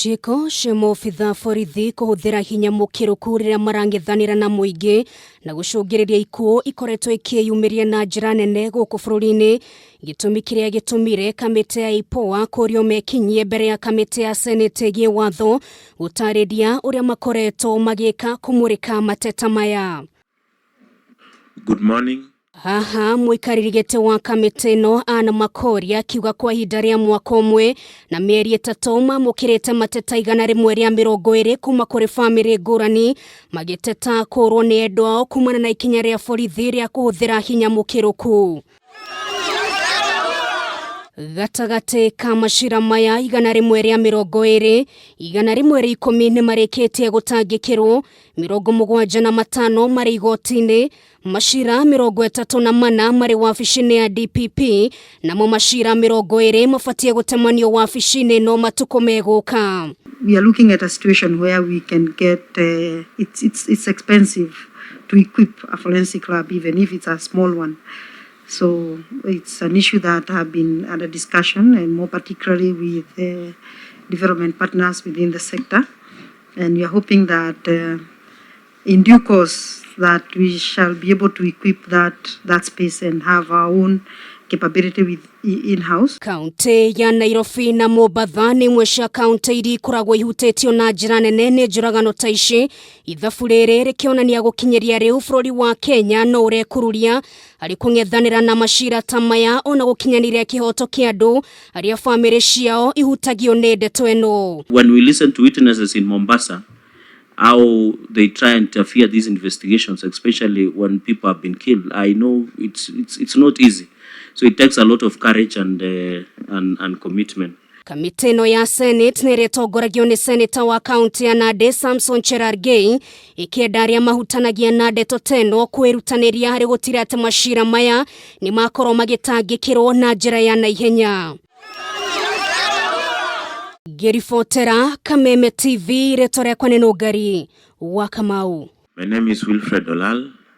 Ciĩko cia maobitha borithi kũhũthĩra hinya mũkĩrũku rĩrĩa marang'ethanĩra na mũingĩ na gũcũngĩrĩria ikuũ ikoretwo ikĩyumĩria na njĩra nene gũkũ bũrũri-inĩ, gĩtũmi kĩrĩa gĩtũmire kamĩtĩ ya IPOA kũrio mekinyie mbere ya kamĩtĩ ya Senate ĩgiĩ watho gũtarĩria ũrĩa makoretwo magĩka kũmũrĩka mateta maya. Good morning. Haha mũikarĩri gĩtĩ wa kamĩtĩ ĩno Ann Makori akiuga kwa ihinda rĩa mwaka ũmwe na mĩeri 3 mamũkĩrĩte mateta 120 kuma kũrĩ bamĩrĩ ngũrani magĩteta kũrwo nĩ endwa ao kumana na ikinya rĩa borithi rĩa kũhũthĩra hinya mũkĩrũku. Gatagatĩ ka macira maya 120, 110 nĩ marĩkĩtie gũtangĩkĩrwo, 75 marĩ igoti-inĩ, macira 34 marĩ wabici-inĩ ya DPP, namo macira 20 mabatiĩ gũtemanio wabici-inĩ no matukũ megũka. We are looking at a situation where we can get, it's expensive to equip a forensic lab, even if it's a small one. So it's an issue that have been under discussion, and more particularly with the development partners within the sector. And we are hoping that in due course that we shall be able to equip that space and have our own capability with in-house. Kaunti ya Nairobi na Mombatha nĩ imwe cia kaunti iria ikoragwo ihutĩtio na njĩra nene nĩ njũragano ta ici. Ithabu rĩrĩ rĩkĩonania gũkinyĩria rĩu bũrũri wa Kenya no ũrekururia harĩ kũng'ethanĩra na macira ta maya ona gũkinyanĩria kĩhoto kĩa andũ arĩa bamĩrĩ ciao ihutagio nĩ ndeto ĩno. When we listen to witnesses in Mombasa, how they try and interfere these investigations, especially when people have been killed, I know it's not easy. So it takes a lot of courage and commitment. Kamĩtĩ ĩno ya Senate nĩ ĩrĩa ĩtongoragio nĩ Senator wa kaunti ya Nandi Samson Cherargei ĩkĩenda arĩa mahutanagia na ndeto ta ĩno kwĩrutanĩria harĩ gũtigĩrĩra atĩ macira maya nĩ makorwo magĩtangĩkĩrwo na njĩra ya naihenya. Ngĩribotera Kameme TV, rĩtwa rĩakwa nĩ Nũngari wa Kamau. My name is Wilfred Olal.